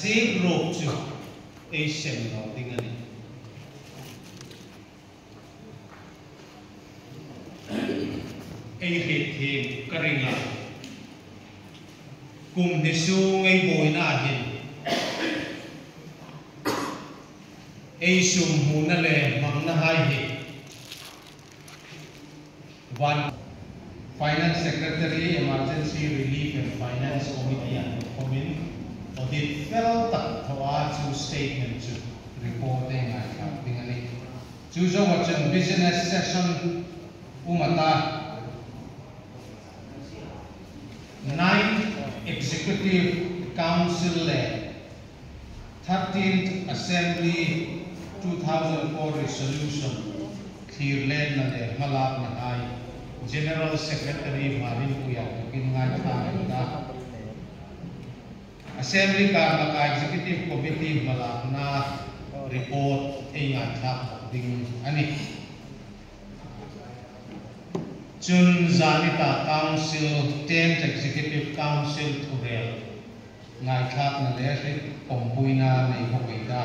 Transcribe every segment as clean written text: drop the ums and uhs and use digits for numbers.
cheng rawk chu ei sem lo ding a ni. Ei hrit thin ka ring a, kum hni sung ei bawina ah hin ei sum hmuhna leh hmangna hai hi Van Finance Secretary Emergency Relief and Finance Committee an thawkkhawmin audit fel tak thawh a chu statement chu report a ingaithlak ding a ni. Chu zoa chuan business session umata Ninth Executive Council leh Thirteenth Assembly 2004 Resolution thlir lenna leh hmalakna hai General Secretary Marinpuia tukin ngaithla reng ta. Assembly karlaka Executive Committee hmalakna report ei ngaithlak bawk ding a ni. Chun Zanita Council, Tenth Executive Council thurel Ngaithlakna leh hrit awmpuina nei bawk ei ta.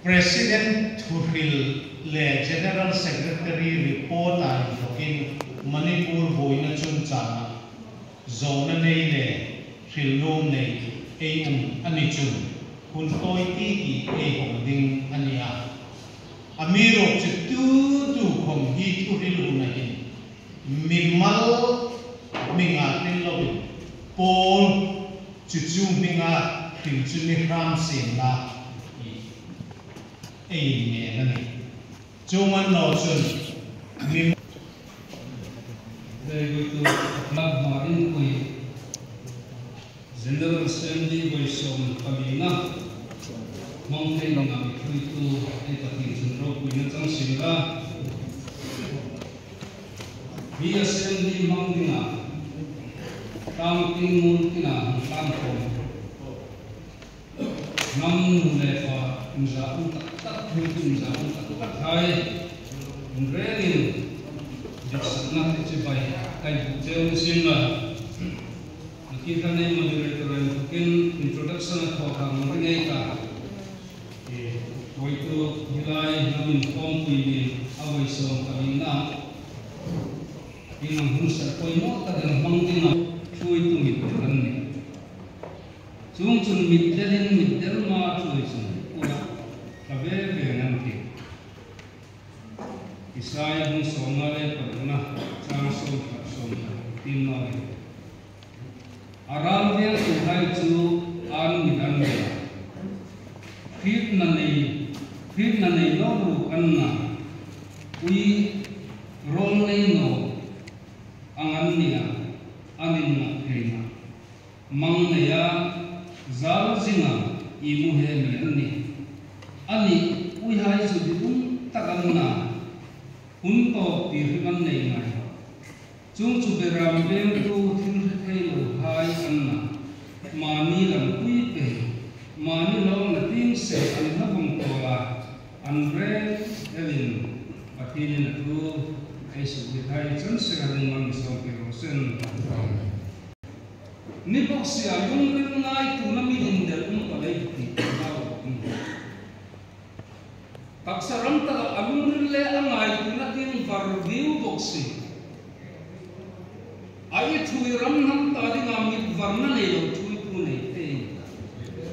President thuhril leh General Secretary report ah inhlawkin Manipur buaina chungchangah zawhna nei leh hrilhlum nei ei um a ni chun hun tawi ti ti ei hawng ding a ni a. A mi rawk chu tu tu khawm hi thuhril hun ahin Mimal hminga tel lovin Paul chu chu hminga hrim chu ni hram sem la tih ei in ngen a ni. Chung an no chun mi. Very good Club Marinpui General Assembly vawi 14 na hmang thei anga mihruaitu hei pahnih chun ropuina chang sil a. Hi Assembly hmang dingah tlang tin ngun tinah han tlang khawm hnam nu leh pa inzah um tak tak hruaitu inzah um tak tak hai inrengin duhsakna te chibai kai buh cheu ni sin la. Nakita nei moderator in tukin introduction a thawh ang ri ngei ta. Hawitu hilai hnam inkhawmpui nen a vawi 14 na in ang hun serh pawimawh tak in hmang ding a hruaitu mitdel an ni. Chung chun mitdelin mitdel ma hruai chun ura tla ve ve an ti. Isaia hmun 56 chang sawmthlah sawmthlah tin nawi. A ral vial tu hai chu an mit an nei a, hritna nei hritna nei lo ruk an na, ui rawl nei no ang an ni a, an in ngah thei na. Mang nei a, zal zinga i mu he mi an ni. Ani ui hai chu di um tak an na, hun tawp ti hrim an nei ngai lo. Chung chu beram vengtu thil hre thei lo hai an na, mahni lam pui pe, mahni lawng la ting se an hla vawng tawl a, an reng elin Pathianin a thu ei suh hi thai chan se a ring man sawm pe rawh sen. Ni bawk sia lungril ngai tuna mi indelh um ka lei tih ka hlau bawk ni. Taksa ram takah a lungril leh a ngai tuna tin var viu bawk si. A i thui ram hnam ta dingah mit varna nei lo thuitu nei thei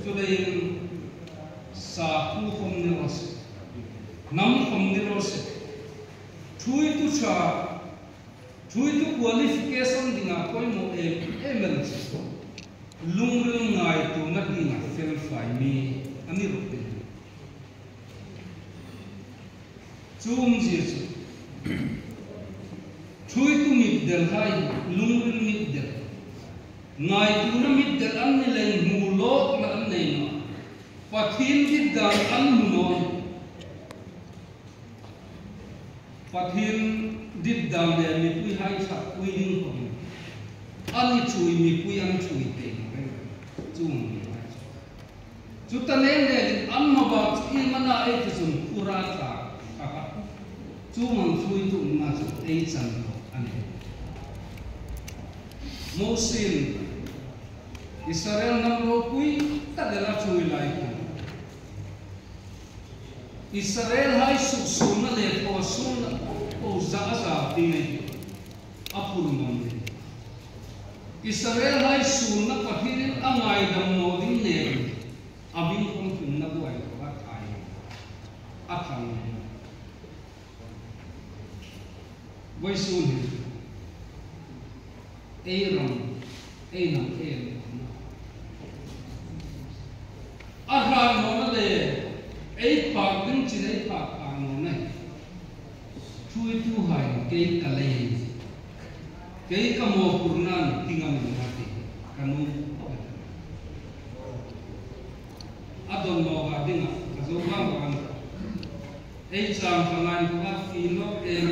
chuleiin sa khu khawm ni rawh se, hnam khawm ni rawh se, thuitu tha, thuitu qualification dingah pawimawh em em el chu lungril ngai tuna dingah felfai mi a ni rawh te. Chu awmzia chu Thuitu mitdel hai lungril mitdel, ngaituna mitdel an ni lei hmu lawkna an nei mah, Pathian dit dan an hmu nawn. Pathian dit dan leh mipui hai that pui ding pawhin an i thui mipui an thui thei ang reng reng chung mi hai chu. Chuta nen lenin an hmabak chu i mana ei ti chung khura tla a ha. Chu mang hruaitu awmna chu ei chan tawh a ni. Mosin Israel hnam ropui tak ela chui lai khan Israel hai suk sulna leh thaw sulna ko za a za tinge a phur ngam le. Israel hai sulna Pathianin a ngaidam maw ding nen a bing kawng thumna buai tawh a thai a thlang le. Vawisun hi ei ram ei nam ei an awm a. A hlan nawna le ei phak ding chin ei phak phak nawna hi Thuitu hain kei ka lei kei ka mawhpur nan ti ngam in a ti ka nu khawp a ti. A dawn mawhah dingah ka zo vang vang a. Ei chang ka ngai bawk a, fi nawk em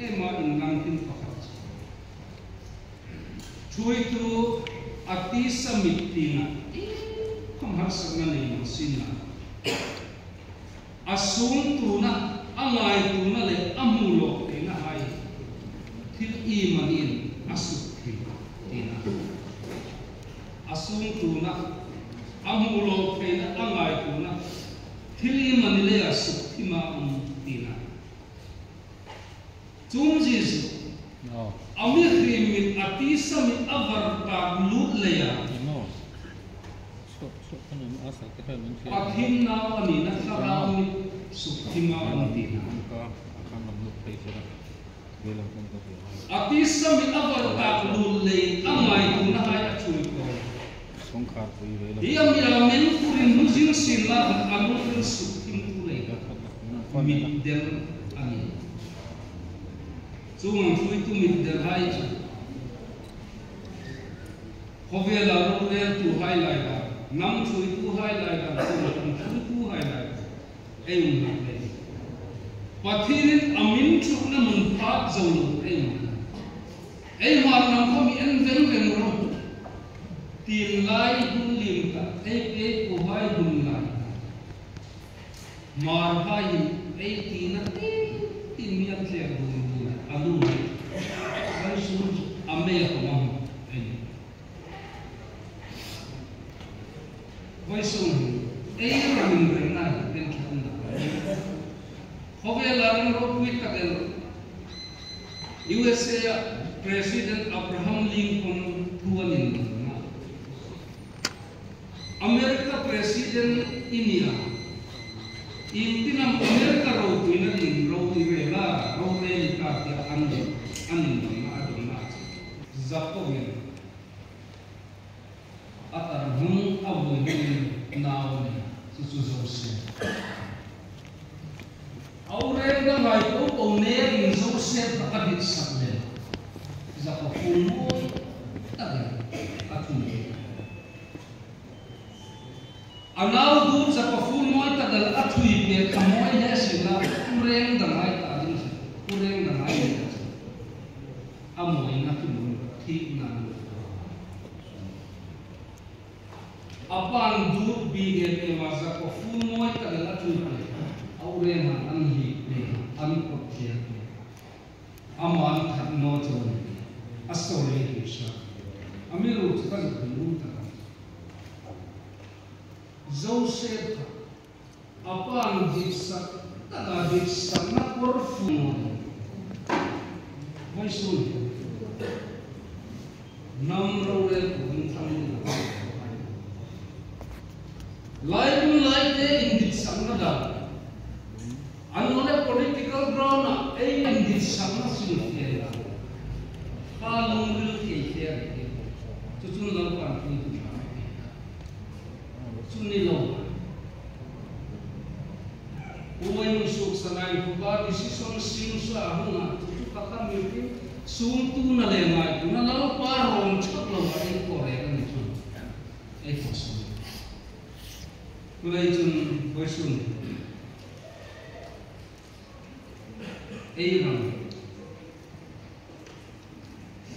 em a inlang hlim pakhat chu. Thuitu a tisa mit tinah eng harsatna nei mah sin la, a sung tuna, a ngai tuna leh a hmu lawk theihna hai thil i manin a suk thei tina. A sung tuna, a hmu lawk theihna, a ngai tuna. Thil i man le a suk thim a awm tina. Chung Jesuh, a mihrim mit a tisa mit a var tak lut lei a, Pathin nau a nihna thlarau mit suk thim a awm tina. A tisa mit a var tak lut lei a ngai tuna hai a chui ko. Hi a mi a meng turin nu zing sin la a lu rin suk thim tu lei mit del a ni. Chung ang hruaitu mit del hai chu khawvel ah rorel tu hai lai dan, hnam hruaitu hai lai dan, kohhran hruaitu hai lai dan ei um hna lei. Pathianin a min thukna mun phak zo lo ei um hna. Ei hmar lam khaw mi en veng veng rawh. Tin lai hun lim ta ei pe ku hai hun lai ta. Mar hai in ei ti na tin tin mi an thlek dun dun a lu hi vai sur chu a mei a kawm a hmu ei. Vai sur hi ei ram in reng na hi en tha na. Khawvel ah ram ropui tak erawh USA ah President Abraham Lincoln thu an inrawn a. America President i nia, intinam America ropuina in ro i rel a, rorel i ta tia an an inrawn a, a dawn a chu. Zakovin a tar hnung a vui hnuin nau a nei a, chu chu zo se. Aurel ka ngai ko ko ner in Joseph a ka dit sak nen zak a fung mawi takin a thun thei. A nau du zak a fung mawi takal a thui pe kha mawi hle si la u reng da ngai ta ding si u reng da ngai le chu a mawi na khi mun thik na ni. A pan dut bik em em a, Zakaw fun mawi tak in a tul pe a, u reng han an hlip pe, an kawt thler pe, amah an that naw chawn pe, a story a hmuh sak. A mi ru chu ka zuk hmu ngun tak a. Joseph kha a pan dik sak tak a, dik sakna kawr fun mawi vawi sun Hnam rorel turin thlang in a kal tawh a ni. Lai hun lai te inditsakna dan an awle political ground ah ei inditsakna silfiah dan kha lungril thei hle a ni te chu chun Lalpan thil chu tha a ti ta chu ni lo Uain suk sanai khupa decision sim sa hunah chu chu ka kha mihring sum tuna leh ngai tuna Lalpa rawn chhak lo ah ei pawh reng a ni thung ei pawh sawi Tulei chun Hawisun ei ram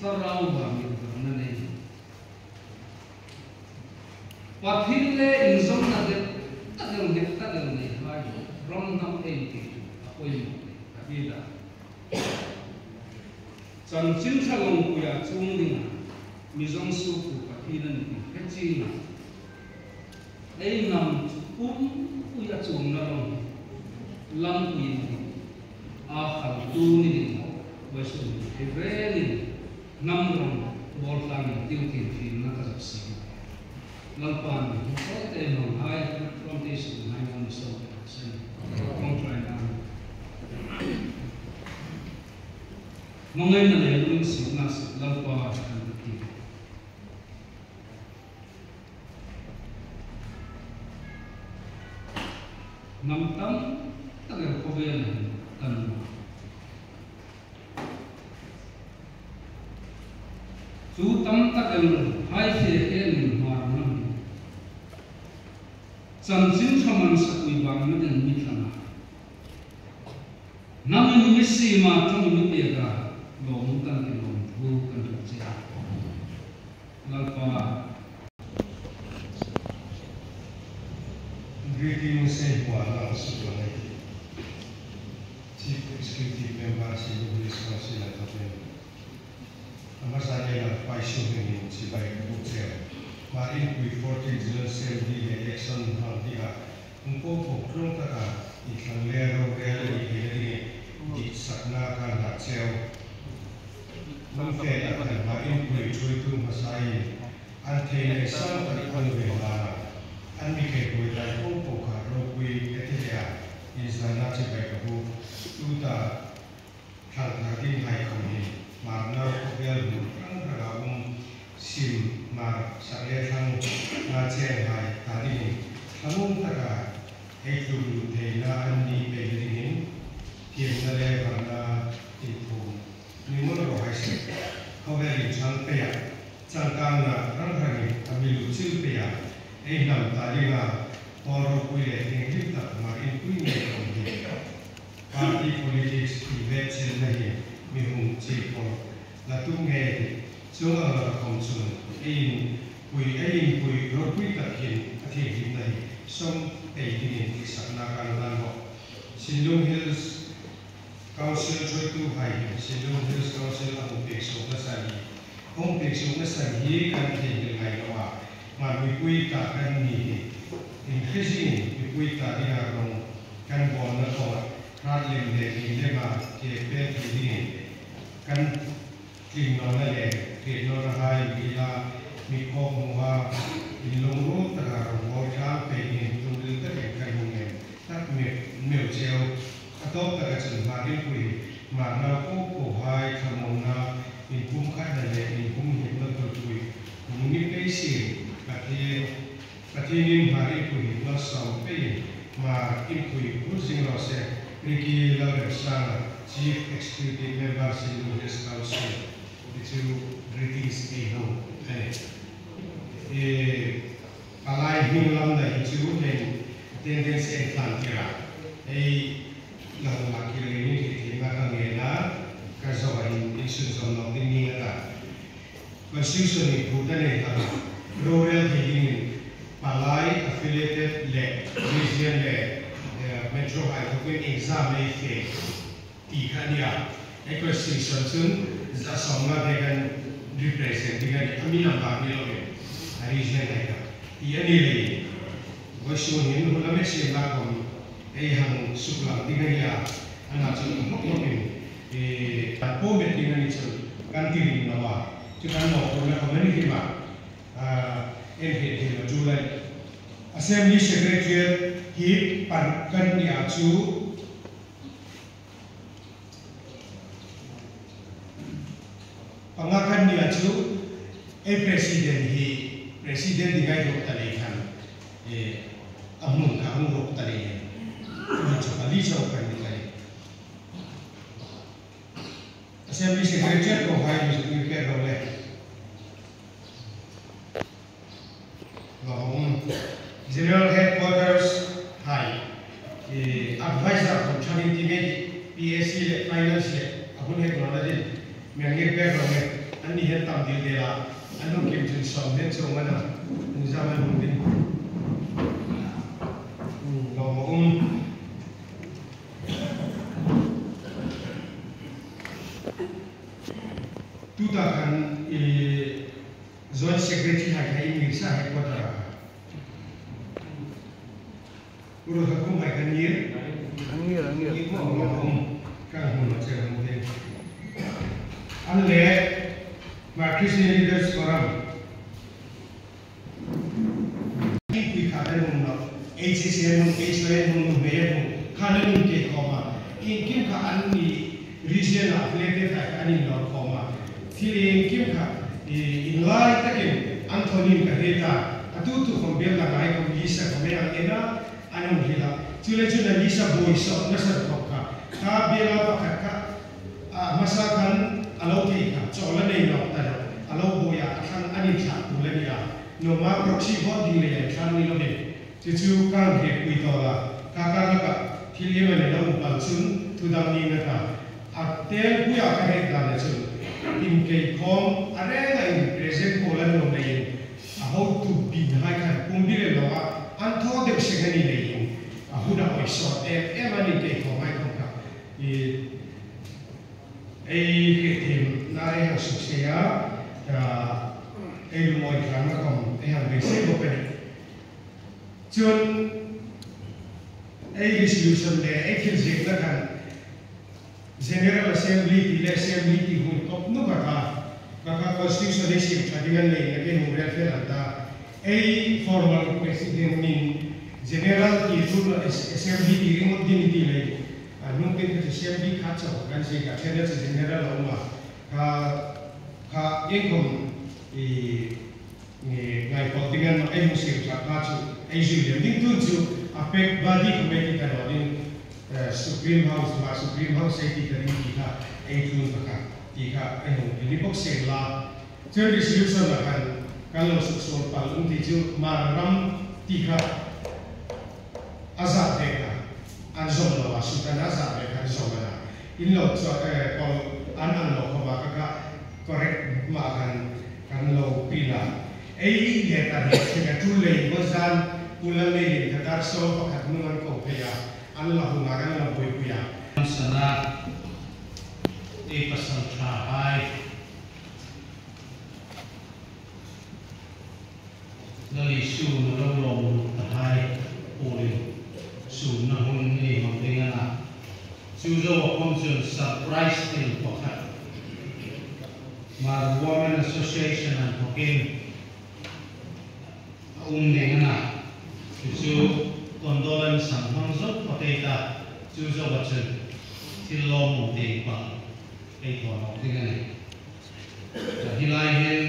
thlarau vangin varna nei. Pathin le inzawmna deuh tak eng nghet tak eng nei hai lo ram hnam en tih chu a pawimawh hle. Davida chanchin tha lawngpuia chung dingah mizawng su tu Pathin a ni tih. Hechina ei nam pum pui a chung na rawng lam pui a khal tu ni ni wai su he rengin nam rawng bol tlang tiu tin thin na ka zap si lalpan ho te mang hai from te su hai mon so sen kong trai na mangai na le lung si na lalpa kan ti nam tam tak er khawvel kan chu tam tak er hai fe en mar nam chan chin thaman sakui bang na den mi thlanga nam in mi si ma thong mi pe ga lom kan ki lom thu kan ru che lalpa. Greetings and Kuala Sudanai. Chief Executive Member Sindu Hills Council at Hotel. Amasane la Paisu Hengin Sibai Kabukchel. Ma in kui 14 General Assembly election hang dia. Ungko pokrong taka itlang lero rel i helini di sakna kan la chel. Nang fe akan ma in kui chui tu masai an thei sang tak an ve la an mi ke pui dai ko po kha ro pui ke te ya in sa na che bai ka bu tu ta thang na ding hai khom hi mar na ko bel bu rang ra sim mar sa le thang na che hai ta ding thamung ta ka ei tu lu the na an ni pe ding hin thiam na le ba na in thu ni mo ro hai se ko bel in chang pe ya chang kang na rang rang ami lu chil pe ya ei nam ta linga oro pui le ting him tak ma in pui nge kom hi party politics i ve chen na hi mi hung chi ko la tu nge chung ang la khom chun ei pui ei pui ro pui tak hin a thi him na hi som ei ding in ti sak na kan lan bo Sinlung Hills Council choi tu hai Sinlung Hills Council ang pek so na sa hi hong pek so na sa hi kan the ngai lo wa ma mi pui ta kan ni increasing mi pui ta ding a rong kan bon na ko rat lem le ni le ma ke pe thi ding kan tling no na le ke no na hai mi la mi ko mu ha in long ro ta ga rong bo tha pe ni tung ri ta ke kan mu nge tak me me cheo a top ta ga chun ma rin pui ma na ko ko hai thamong na in pum khat na le in pum hi na to pui mu ni pe si Pathian mari pui na sam pe ma in pui pu jing lo se Ricky Lalremsanga Chief Executive Member Sindu Hills Council chu greetings e ho e palai hing lam na hi chu heng attendance en thlan tira ei lang la ki le ni thi ma ka nge na ka zo in in sun som no ding ni ta constitution ni pu ta ne ta rural heading palai affiliated le region le metro high to queen exam ei fe ti khania e constitution chun za som na vegan represent digan ami nam ba ni lo e region ai ka ti ani le go su hin hu la me sim la kom ei hang sukla digan ya ana chun mok mok ni e ta po me digan ni chun kan ti rin na wa chu kan mo ko na community ma en he he ma chu lai assembly secretary hi par kan ni a chu pangakan ni a chu e president hi president dingai rok ta le khan e amun ka hung rok ta le ni chu ali chau kan ni lai assembly secretary ko hai ni pe ro le General Headquarters hai advisor from Chani TV PAC le finance le ahun he no na din mengir pe ro le ani he tam dil de la anu kim chun som nen chong ana ni zaman hung din lo mo tu ta kan e joint secretary hai khai mi sa Uru ha kum hai kan ngir Angir angir. Ngir mo mo um kang hun ma che hum te an le ma Christian Leaders Forum pui kha an hum no HCC an hum HY an hum me an hum kha an in ke khoma in kim kha an ni region a affiliated kha an in lor khoma thil in kim kha in lai takin an thonin ka heta atu tu khom bel la ngai khom lisa khom ang ena anong hila chule chu na lisa boy so na sa khop kha kha bela pakhat kha a masa khan alo thei kha chola nei no ta lo alo boya thang ani thla tu le nia no ma proxy vote ding le yan thlan ni lo ni chu chu kang he pui to la ka ka la ka thil yema ne lo pal chun thu dam ni na ta a tel puya ka he ta le chun in ke khom are na in present ko la no nei a ho tu bin hai khan pum bi le lo an tho deuh se ni le in a hu da oi so em em ani ke khom ai khom ka i ei ke tim na ai ha su se ya ei lu moi khang na khom ei hang be se bo pe ni chun ei resolution le ei thil zik na khan General Assembly ti le Assembly ti hun top nu ka ka ka ka constitution ei sim thadingan le na ke nu rel fel ta ei formal president nin General ti rule Assembly ti ringot din ti le nung pen ka assembly kha chaw kan se ka thena general lo ma ka ka engkom i ngai politingan no ei sim tha kha chu ei ju lem ding tun chu apek body committee ka no ding Supreme House ma Supreme House ei ti ka ding ti kha ei thun ka kha ti kha ei hong ni bok se la chen resolution la kan kan lo su sol pal um ti chu ma ram ti kha azat de ka an zom lo wa su kan azat de kan zom na in lo cho pol an an lo ko ma ka ka correct ma kan kan lo pila ei le ta he che ka tu le bo zan pula le in ka tar so pakhat nu an ko pheya an la hu na kan la boi puya sana e pasal tha hai lali su na ro lo ta hai uli su na hun ni hong ding na chu zo kom chun surprise tin pakhat Mar Women Association an hokin ding na chu condolence sang hong zo pateta chu zo ba chun thil lo mu te pa ei thon ok ding ani ta hilai hen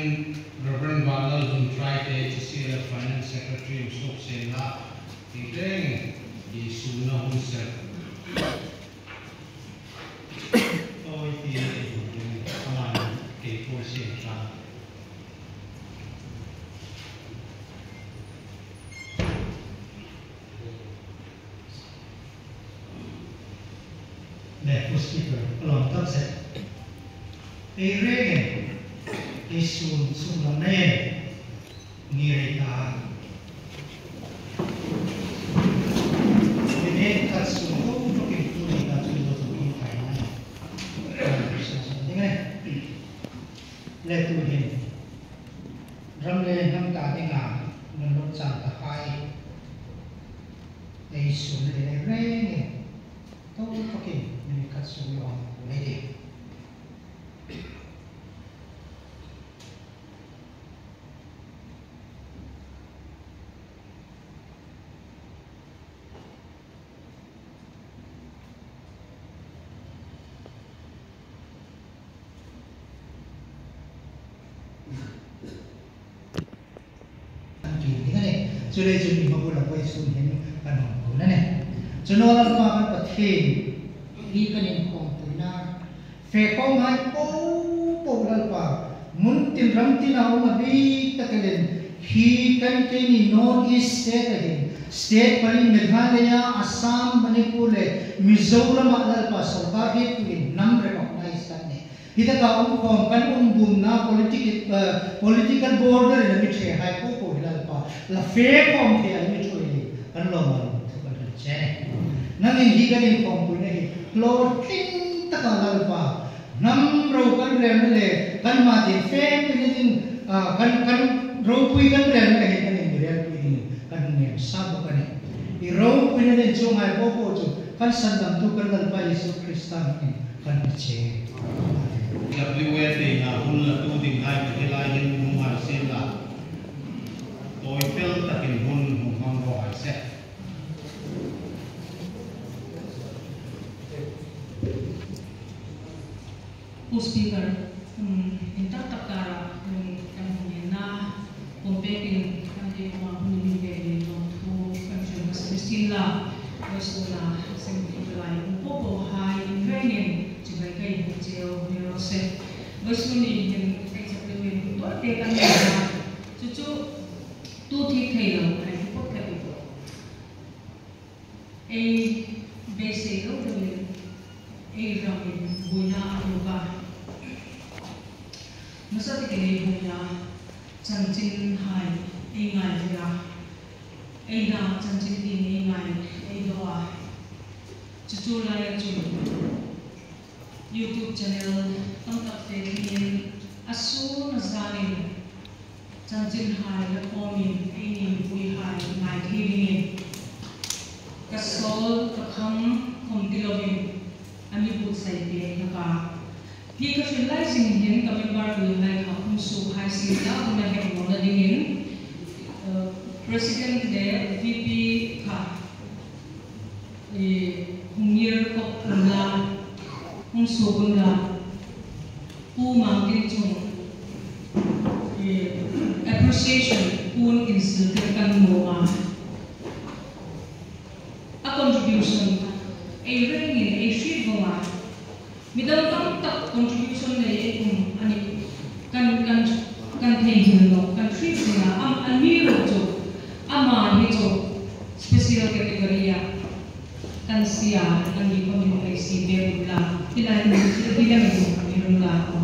Reverend Vanlal Hun try te HCL Finance Secretary Usop Sen la ti teng i su na hun se oi ti ei hun ding aman ke po sian tha Le speaker along tak se ei regen ei sun sun lam nei ni re ta ne ka sun ko to ke tu ni ta chu lo tu ki kai na ne le tu hin ram le nam ta ni nga nan lo chang ta hai ei sun le regen to to ke ni ka sun lo le de chu le chu mi ma bu la koi sun hin kan hong ko na ne chu no la pa kan pathin hi kan in khom puina fe kong hai po po la pa mun tin ram tin au ma bi takelen hi kan ke ni north east state hin state pali Meghalaya Assam Manipur le Mizoram la pa sarkar hi tuin nam recognize kan ne hita ka khom kan bum na political border na mi the hai po po hilal pa la fe khom the al mi thoi ni kan lo ma thu kan che nang in hi kan in khom pui na hi lo tin ta ka lal pa nam ro kan rem le kan ma tin fe pin din kan kan ro pui kan rem le hi kan in rel pui din kan nem sa bo kan i ro pui na Chu ngai po po chu kan san dam tu kan lal pa Yesu Krista hmingin kan pe che. Amen. WA te na hun la tu ding hai ka helai hin hung hai sin la toi fel takin hun hung hang ro hai se. Pu Speaker, in tak tak kara kan hmuh na pumpekin kan ei awma hun min ve leh lawmthu kan hrilh hmasa ni sin la, Vaisuna Assembly palai um pawh pawh hai in rengin chibai ka inhmuh cheu ni rawh se. Vaisuni hian hei chak deuhin hun tuar te kan nei a, chu chu tu thik thei lo hai thu pawt khat i Ei beisei lo deuhin ei ramin buina a tuk a, nasa takin ei buina chanchin hai ei ngai ve a, ei na chanchin tin ei ngai ei dawh a, chu chu laia chu YouTube channel tam tak fe thlengin a sun a zanin Chanchin hai la khawmin ei ni mipui hai ngai thei dingin ka sawl ka kham khawm ti lovin a mi buatsaih ve hlak a. Hi ka hrilh lai zing hian ka member pui hai kha hung su hai si ta una hek lo na dingin President le VP kha i hungir kawp um la hung su kum la. Pu Mangtin chung i appreciation kun insiltir kan nuam a, a contribution ei rengin ei hriat vawng a, midang tam tak contribution nei ei um a ni kan kan kan theihnghilh lo kan hriat reng a, am an mi rawh chu ama hi chu special category ah kan sia an ni pawhin ei si ve rum la tilai hmun chu ti lang in mi rum la aw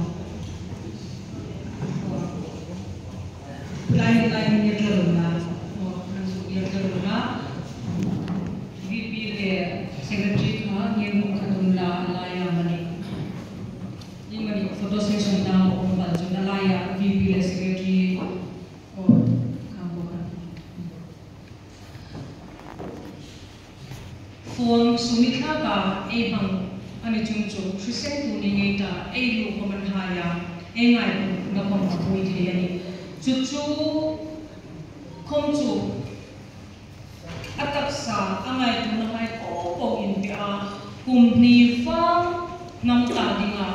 Lai lai in ngiat la rum la aw an zuk ngiat la rum la VP le Secretary kha ngiat hmun khat um la a laia mani i mani photo session na awm pal chuan a laia VP le Secretary aw khang pawh khan. Phone sumi thlak a ei hmang a ni chung chu hrisel tu ni ngei ta ei luh kawm an hai a, ei ngai pawh na kawm a pui thei a ni. Chu chu khawm chu a taksa a ngai tu na hai pawh pawh in piah a, kum hnih fang hnam ta ding a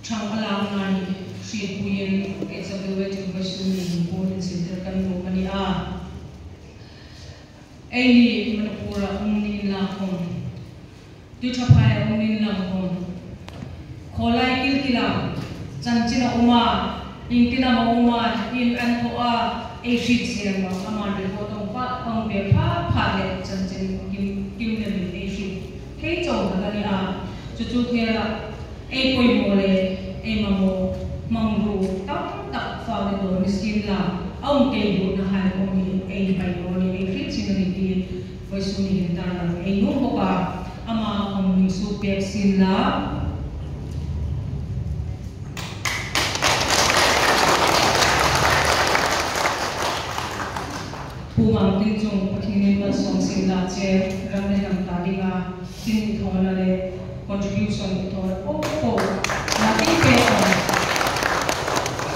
Thang a lak na ni hrilhpuiin HWA chung Vaisuni Lungpur insiltir kan duh a ni a. Ei ni Manipur ah um niin lang hawm, Tuithaphai ah um niin lang hawm, khawlai kilkil ah chanchin a um a, ingtin am a um a, in an thawh a, ei hrit zel lo, aman report a um pah ang ve phah phah leh chanchin kim kim lemin ei hrit Thei chaw hna ka ni a, chu chu thela ei pawimawh leh ei mamawh hmang ru tam tak fate dawn ni sin la, a awm kei duh na hai awm hi ei pai dawn ni ei hrit chin a ni ti Vaisuni hian tar lang ei nung bawk a, ama awm ning su pek sin la. Pu Mangtin chung Pathianin malsawm sin la che ram le hnam ta dinga chin i thawhna leh contribution i thawhna pawh pawh na ti pe ang.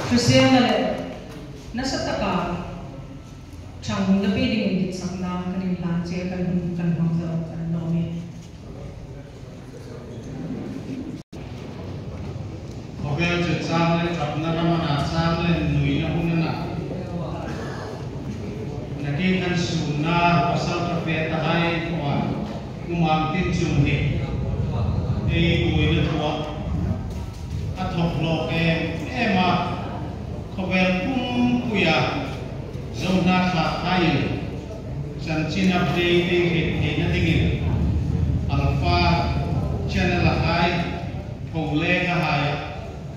Hriselna leh nasa taka thang hun la pe dingin ditsakna kan inhlan che kan hun kan hmang zo kan lawm e. Khawvel chu chang leh chapna ram a na, chang leh nuihna hun a na. Nakin kan sunna pasal tha fe ta hai pawh a umang tin chung hi ei buaina thuah a thawk hlawk em em a, khawvel pumpuia Zohna thlak aiin chanchin update ei hreh theihna dingin Alpha channel a hai, Pholeng a hai a,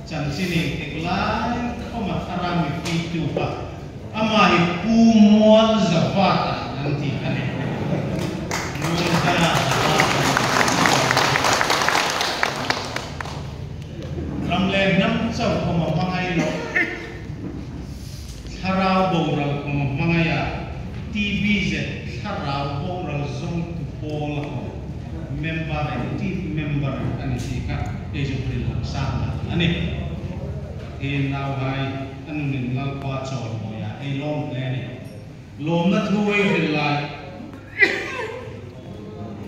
chanchin engtik lai khawm a thar a mi feed tu kha amah hi Pu Mual Zavata an ti a ni. Mualza Zavata. Ram leh hnam chauh awm a hmangaih loh. Thlarau boral kawng a hmangaih a, TBZ Thlarau boral zawng tu pawl a awm member active member a ni tih kha hei chu hril lang sang dan a ni. Pathian nau hai a nunin Lalpa chawimawiah ei lawm hle a ni. Lawmna thu ei hril lai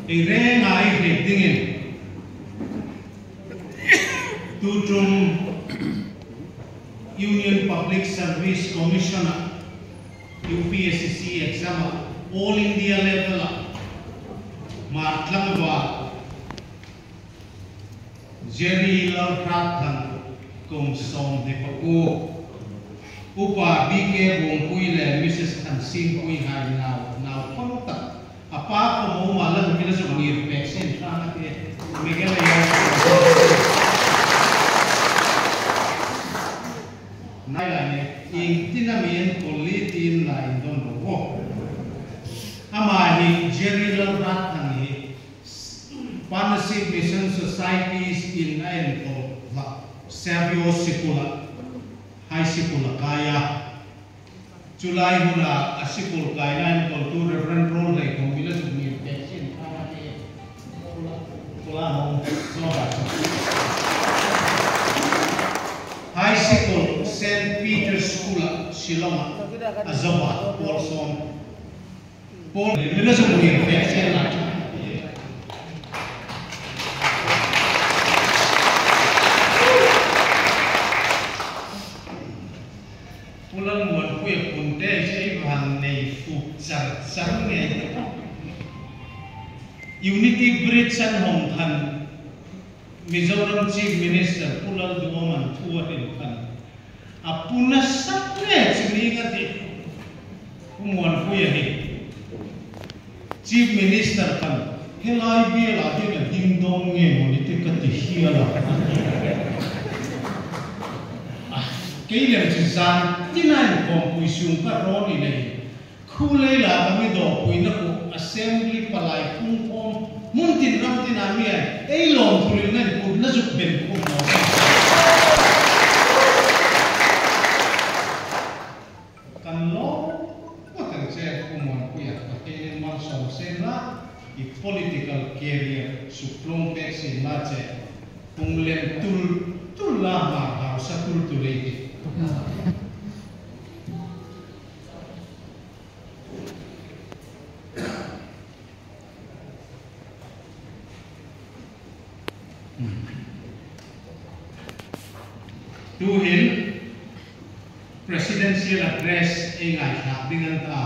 ei renga ei hrep dingin tu tum Union Public Service Commission-ah UPSC exam-ah All India level-ah Hmar tlangval Jerry Lalhrathan kum 26 Upa BK Bawngpui leh Mrs Thansingpui hai nau nau pang tak a pa kawm awm ah la hmu ila zawk ngir pek sen hrang a ti e Meghalaya Nai lai ne ing tin a mi en kawl li tin la in dawn lo aw. Amah hi Jerry Lalhrathan hi Partnership Mission Societies in a enkawl hlak Savio Sikul-ah High Sikul a kai a. Chulai huna a sikul kaina enkawltu Rev. Rolhleikhawm Mila Zuknir Pek Sin Thana te Pula Home Zoba chu High Sikul Saint Peter's School-ah Shillong-ah a zoba pawl sawm. Pawl Mila Zuknir Pek Sin Thana te. Pu Lalmuanpuia Punte hi ei van nei fuh char char ngei te pawh. Unity Bridge an hawng khan Mizoram Chief Minister Pu Lalduhoman thu a rin khan a pu nasa hle chu ni nga ti Pu Muanpuia hi Chief Minister khan helai bialah hian a ding dawn nge maw ni te ka ti hial a a ti a. Kei lem chu zan tina inkawmpui sung ka rawn i nei. Khu lei lah ka mi dawhpuina ku Assembly palai phungkhawm hmun tin ram tinah mi ai ei lawm thurilna in kut la zuk ben khum lo a. Kan lawm ngawt ang che Pu Muanpuia Pathianin malsawm sen la i political career suktlawng pek sin la che pung lem tul tul la hmar hausa tul tul ei ti. Tuhin Presidential Address ei ngaithlak ding an ta.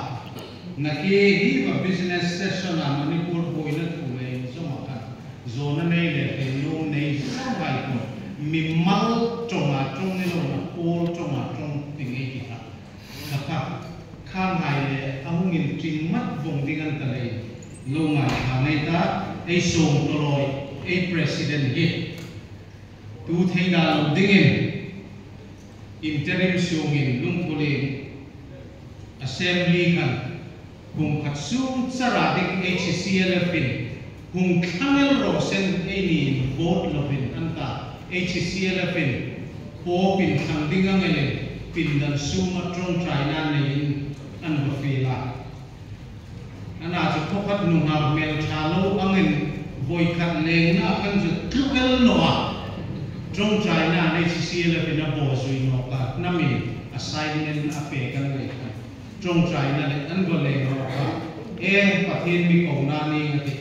Naki hi va business session ah Manipur buaina thu leh inzawm a khat zawna nei leh hleilung nei zau hai pawh mi mal tawngah tawng ni lo na pawl tawngah tawng ti ngei ti kha kha kha kha ngai leh a hungin ting mat vawng ding an ta lei lo ngaithla ngei ta ei sawm tawlawi ei President hi tu thei dah lo dingin Interim sungin lungphulin Assembly khan kum khat sung chara ding HCLF in hung thlangel rawh sen ei niin vote lovin an ta HCLF in Pope in thlang ding angelin pindan suma tawngtaina neiin an va feel a. Ana chu khawkhat nuhngak hmel tha lo angin vawikhat lengna a kan zut tluk el lo a, tawngtaina an HCLF in a baw zui nawk a, hnamin assignment a pek an lei khan tawngtaina leh an va leng rawk a, e Pathian mi ko na ning a ti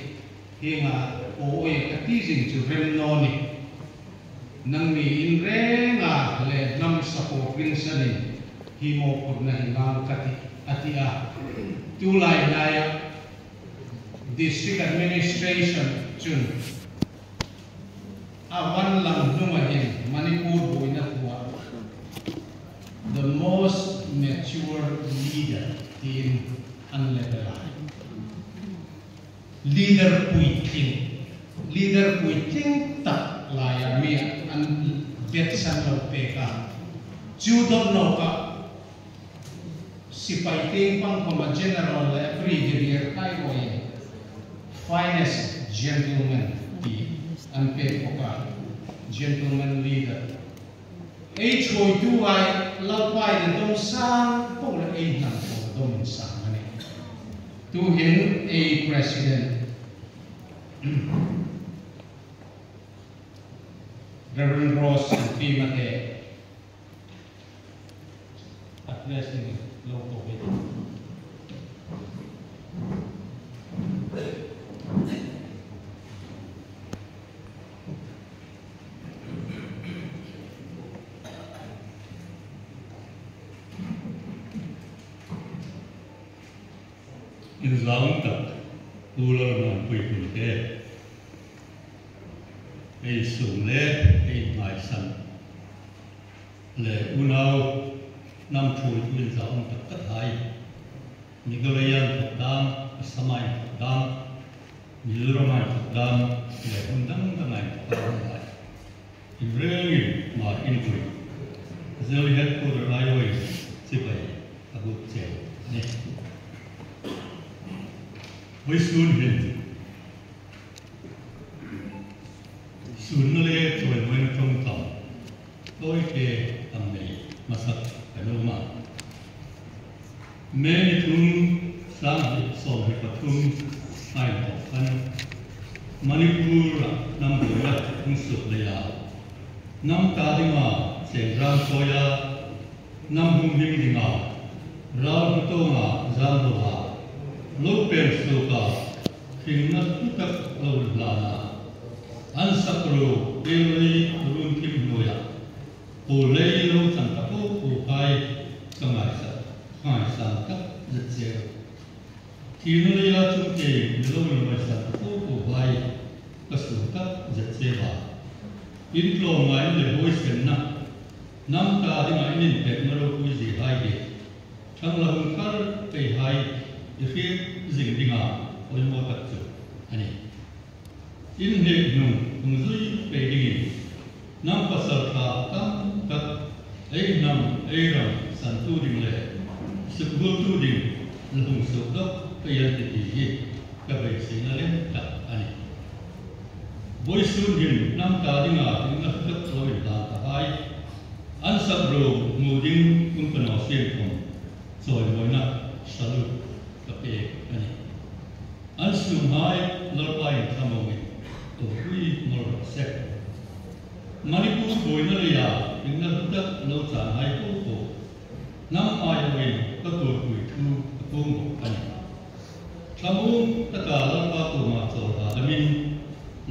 hinga aw awi ka ti zing chu rem naw ni. Nang mi in renga leh hnam support ringsanin hi mawhphurhna hi ngang ka ti, a ti a. Tulai hnaia District Administration chun a van lam hnungah hian Manipur buaina thuah The most mature leader tiin an level a. Leader puitling, Leader puitling tak laia mi an bet san lo pek a, chu dawt lo ka sipai teng pangkhawma General leh Brigadier Kairuaiin Finest Gentleman tih an pek bawk a, Gentleman Leader. Ei chhawitu ai Lalpain a dawm sang poh leh ei hnam pawh a dawm sang a ni. Tu hin a President Reverend Rose Pimate addressing local meeting. In zang tak ular man pui pui te ei sum le ei ngai san le unau nam thu in zang tak tak hai Nigalayan thok dam samai thok dam Mizoramai thok dam le hun dang dang ai thok dam hai in rengin ma in pui zel headquarter ai oi chipai abu che ne với sun hin sun nó lê rồi mới nó trong tầm tôi kê tầm này mà sập cái lô mà mẹ ni thung sang hi som hi pathum ai to phan Manipur nam bùi la ung suk le ya nam ta ding ma seng ram soya nam hung him ding a ral to nga zam lo ha lo pen su ka khing na tu tak lo la na an sakro eli run kim noya po lei lo chan ta po po kai ka ngai sa ngai sa tak zet che thi no le ya chung te lo ni mai sa po po hai ka su tak zet che ba in tlo ngai le hoi sen na nam ta di mai nin pek na ro pui ji hai ge thang la hung kar pe hai i zing dinga oi mo tak chu ani in he nung ung zui pe dingin nam pasal tha tam tak ei nam ei ram san tu ding le suk gul tu ding lung su dok pe yan ti ti hi ka be se na le tak ani boi sun hin nam ta dinga ding na tak lo in ta ta hai an sap ro mu ding ung pa no sian kom choi moi na salut ka pe ani an sum hai lor pai thamomi to hui mor sek Manipur boi na le ya ing na tak lo chan hai ko ko nam ai win ka tur pui thu ka pung bo ani thamu ta ka lor pa tu ma chol ha lamin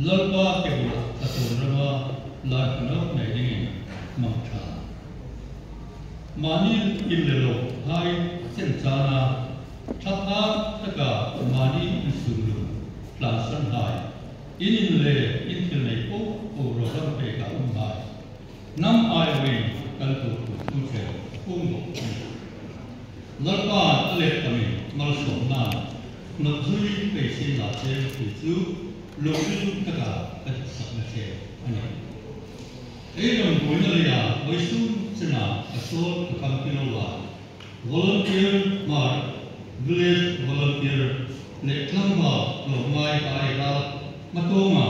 lor pa ke bula ta tur rama la no nei ding in mang tha mani in le lo hai chen cha na thap ha ta ka mani in su lu plan san hai in in le in thil nei po po ro ram pe ka um hai nam ai win kan tu tu tu che pung bo lor pa le tami mal som na nok zui pe sin la che ti chu lo lu ta ka ka sak na che ani ei ram boi na le ya oi su chena asol ka kam pi lo wa volunteer mar village volunteer le tlangwa lo mai ai ra matonga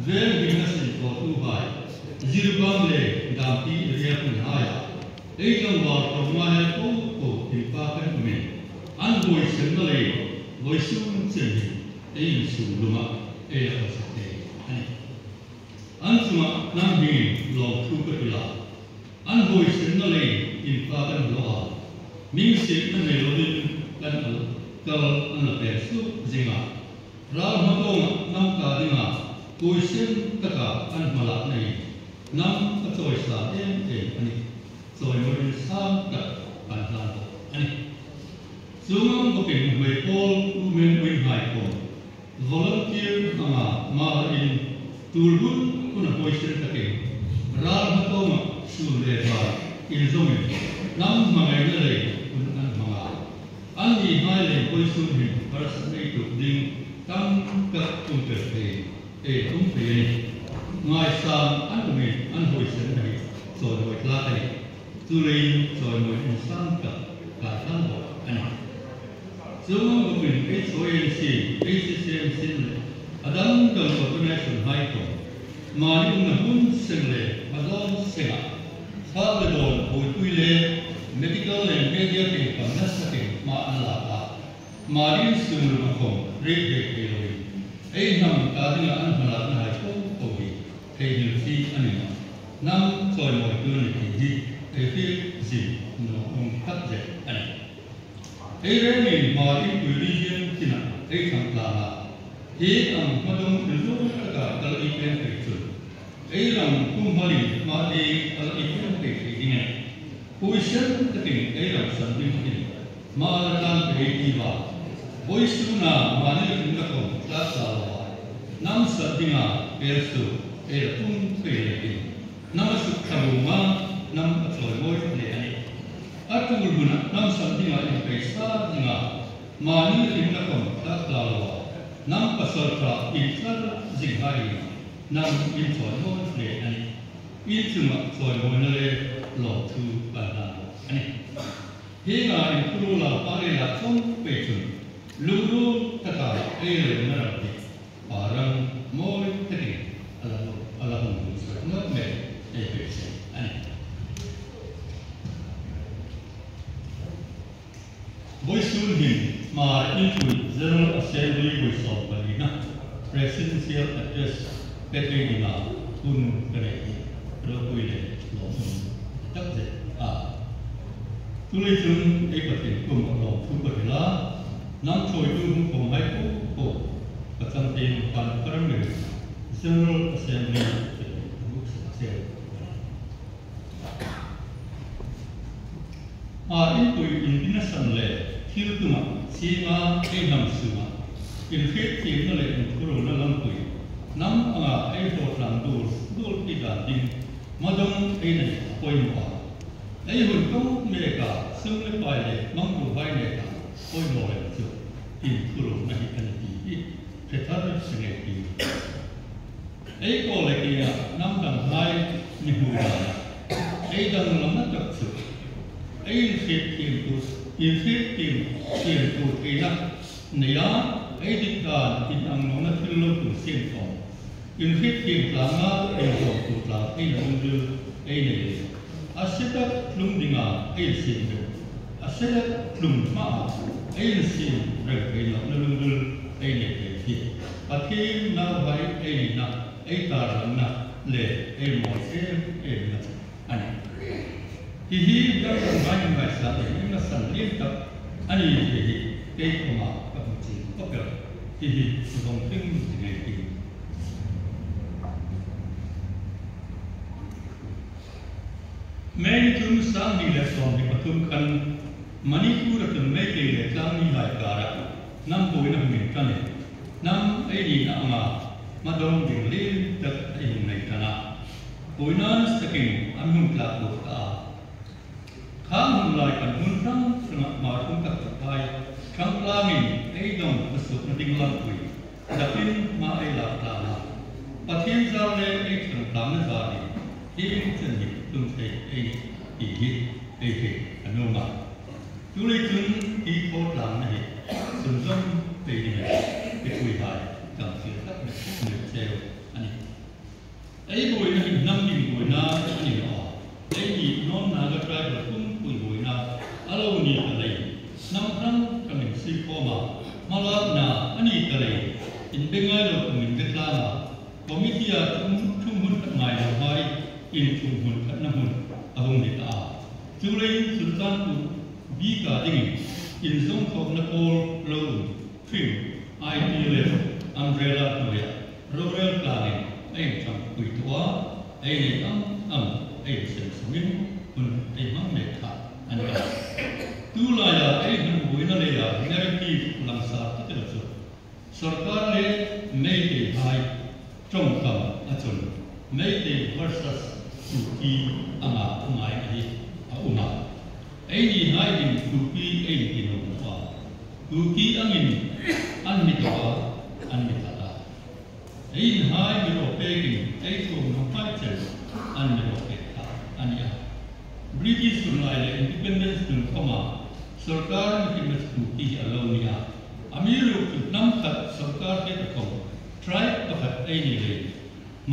vel bina sin ko tu bai zirbang le dam pi ria kun haya ei tlangwa lo mai ko ko ti pa kan mi an boi sen na le boi sun chen hi ei su luma ei a sa te ani an chuma nam hi lo thu ka la an boi sen na le in pa kan lo a ming se na nei lo din kan al kal an la pe su zinga ral matong nam ka dinga pui sen taka an mala nei nam ka choi sa em em ani choi mo in sam tak an hlan bo ani chungam ko pin hmei pol u men win hai ko volunteer anga ma in tulhun kun hoi sen take ral matong su le ba in zomin nam mangai na le kun an manga an ni hai le hoi sun hin par nei tu ding tam ka tum per pe e tum pe ni ngai sam an mi an hoi sen nei choi hoi tla kai chu lein choi moi in sam ka ka san bo ani chung ko pin H O N C H C M sin le adam dang organization hai ko mani na hun seng le azon senga sa le don hoi pui le medical and media ke pa na sa ke ma an la ka Mari sum lu khom re re ke loi ei nam ta dinga an hala na hai ko ko hi thei hil chi ani ma nam choi moi tu ni ti hi ei fi ji no um tak je ani ei re ni mari pui region tina ei thang la la hi ang madong lu ta ka kal i pen pe chu ei ram kum hali ma ei kal i pen pe chi ding pui sen ta king ei ram san ding tin ma la tan pe ti ba boi su na ma ni kin ka kom la sa wa nam sa dinga per su e kum pe le tin nam su thamu ma nam a choi moi le ani atul guna nam sa dinga in pe sa dinga ma ni kin ka kom la la wa nam pasal tra in chal jing hai nam in choi moi le ani in chunga choi moi na le lo thu pa na ani hi nga in pru la pa le la chong pe chun lu ta ka e le na ra ti parang moi te ti ala ala hung sa no me e pe se ani boi sun hin ma in pui General Assembly boi so pa ni na presidential address pe te ni na kun kare ro pui le lo tak je a tu le chun e pa te kum lo thu pa la nam choi tu hung kom hai ko ko pa chang te pan param le General Assembly books se a in pui in dinasan le thil tuma sima e nam suma in fit ti na le in thuru na lam pui nam anga e ho tlang dur dur ti dan ding madong e nei poi mo ei hun ko me ka sum le pai le mang ru bai ne ka poi mo le chu in thuru na hi an ti hi the thar se nge ti ei ko le ki ya nam dang hai ni hu da ei dang lam na tak chu ei fit tim tu in fit tim tim tu ti na ne ya ei dit dan in ang no na thil lo tu sim thong in fit tim tla nga ei ho tu tla ei lung du ei ne aseta tlung dinga ei sim de aseta tlung ma ei sim re ei lo na lung du ei ne te thi pathin na vai ei na ei tar na le ei mo em em na ani hi hi dang dang mai mai sa ei na san lim tak ani hi hi ei ko ma ka hu chi ko pe hi hi zong ting ngai ti Many tum sang ni le som ni pathum khan Manipur tum me ke le tlang ni lai kara nam boi na min kan nam ei ni na anga madong ding le tak ai hung nei kana boi nan saking an hung tla bu ta khang hung lai kan hun rang sanga ma tum tak tak ai khang tlangin ei dong su na ding lam pui dapin ma ei la ta na pathian zar le ei thang tlang na zar ni hi chen ni tum thei ei ti hi ei he anu ma tu le chun ti kho tlang na hi sun zong pe ni me pe pui hai kam si tak me me cheu ani ei boi na hi nam ding boi na ani no ei ni non na ga tribal kum pui boi na alo ni ka lei nam rang ka min si ko ma mala na ani ka lei in bengai lo min ge tla na committee a thum thum hun khat ngai lo hai in thum hun khat na hun ahung ni ta chu lei sultan ku bi ka ding in zong thok na kol lo phim IPLF umbrella noya rural planning ei chang pui tua ei nei am am ei sem samin hun ei mang me tha an ka tu la ya ei hun buina le ya narrative lang sa ta te chu sarkar le mei te hai trong kam achun mei te versus Kuki anga ngai hi a uma ei ni hai din Kuki ei ni no pa Kuki angin an mi to an mi ta ta ei hai mi ro pe kin ei thum no pai chen an mi ro pe ta an ya British sun lai le independence dun khoma sarkar mi ki mas Kuki alo ni a amiru tu nam khat sarkar te ko tribe pakhat ei ni le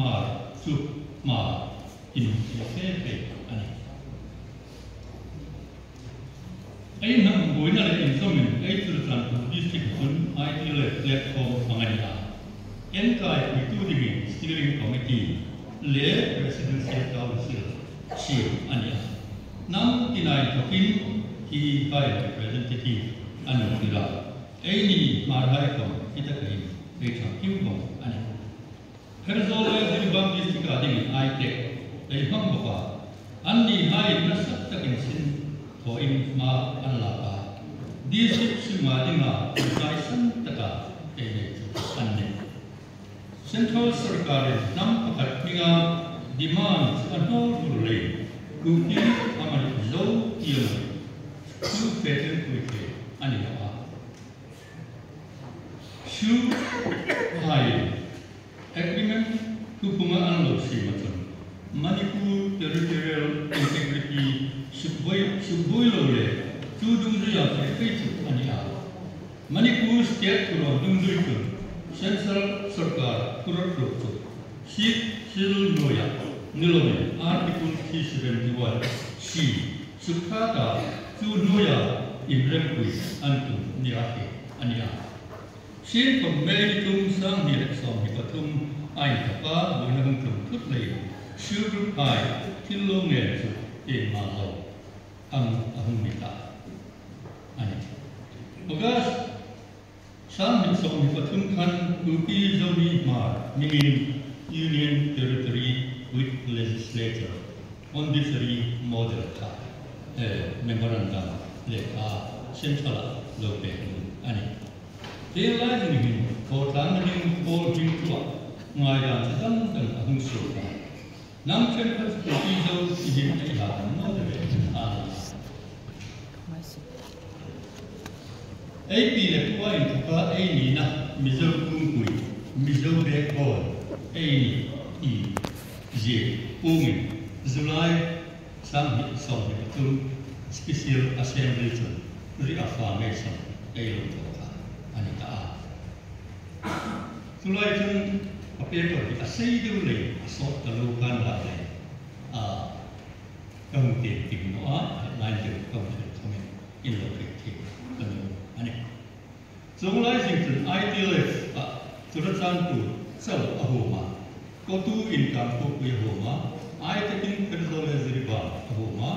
ma su ma in se pe ani ei nam boi na le in somin ei chu chan tu En kai puitu dingin steering committee le Presidency Council siam a ni a. Nam tinai thawkin hi hai representative a ni tir a. Ei ni hmar hai kawng hi takin ei tha kim bawk a ni. Pherzawl le Jiribam district ah dingin ai tek ei hmang bawk a. An ni hai nasa takin sin thawhin hma an lak a. District chungah dingah inkai san taka ei nei chu an nei. Central sarkarin hnam pakhat hminga demand chu a hnawl bur lei Kuki a man zo ti a man chu fetleng pui thei a ni lo a. Shu haiin agreement thuphunga an lo siam a chuan Manipur territorial integrity sukbuai lo leh chu dungzuia feh phei chu a ni a. Manipur state thurawn dungzui chu Central sarkar thurawt ruk chu Sikh Schedule hnuaiah ni loin Article 371 C sukthata chu hnuaia inrempui an tum ni a hi a ni a. Sin thawk May ni tum 2023 a inthawk a, buaina hung tlum thut lei Shu Group hai thil lo ngen chu engmah lo ang a hung ni ta a ni. August 2023 khan Kuki Zomi Hmar hmingin Union Territory with Legislature Pondicherry Model kha memorandum lehkha Central-ah lo pek lut a ni. Heng lai zingin thawhtlanna hming pawl hming thuah ngaidan chi dang dang a hung suak a. Hnam thenkhat chu Kuki Zo ti hin a i hahdam nual ve a ni. Ei pi le pu a inthawk a, ei nihna Mizo kungpui, Mizo backbone, ei ni ti zir pungin July 2023 Special Assembly chuan reaffirmation ei lo thawk kha a ni ta a. Chulai chuan a paper hi a sei deuh lei a sawt ta lo khan lah lei a ka hmu tem kim nawh a, headline deuh ka hmu thei thawmin in lo theih thei ka ni a ni. Chunglai zing chuan ITLF ah Churachandpur chauh a huam a, Kotu inkar khawpui a huam a, Aitakin Pherzawl leh Jiribam a huam a,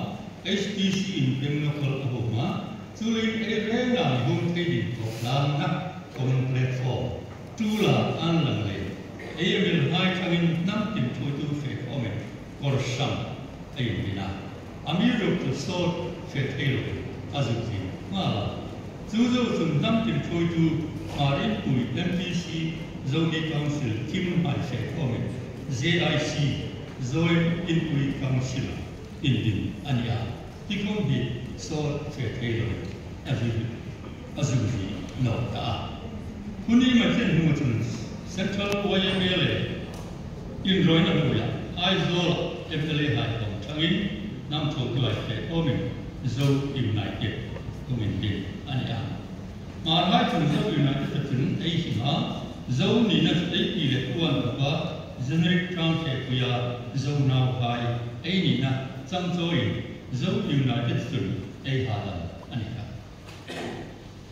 HPC in Pemnakhal a huam a, chulin ei reng ah mihung thei ding tawh tlangna common platform tula an lang leh ei a mil hmai thangin hnam tin thuaitu feh khawmin kawr hrang a inbin a, a mi ruk chu sawt feh thei lo a zuk zin nghal a. Chu zo chung hnam tin thuaitu Hmarinpui MPC Zomi Council thim hmai feh khawmin JIC Zoin Inpui Council indin a ni a, tikhawm hi sawt feh thei lo a zu hi nawh ta a. Huni mai thlen hnu chuan Central YMA leh inrawina hnuaiah Aizawl MLA haikawm thangin hnam tho tuai feh khawmin Zo United kum indin a ni a. Hmar hai chung Zo United a chung ei him a, Zo nihna chu ei pi leh puan bawk a, generic town fehpuia Zo nau hai ei nihna changchawiin Zo United chun ei hahdam a ni kha.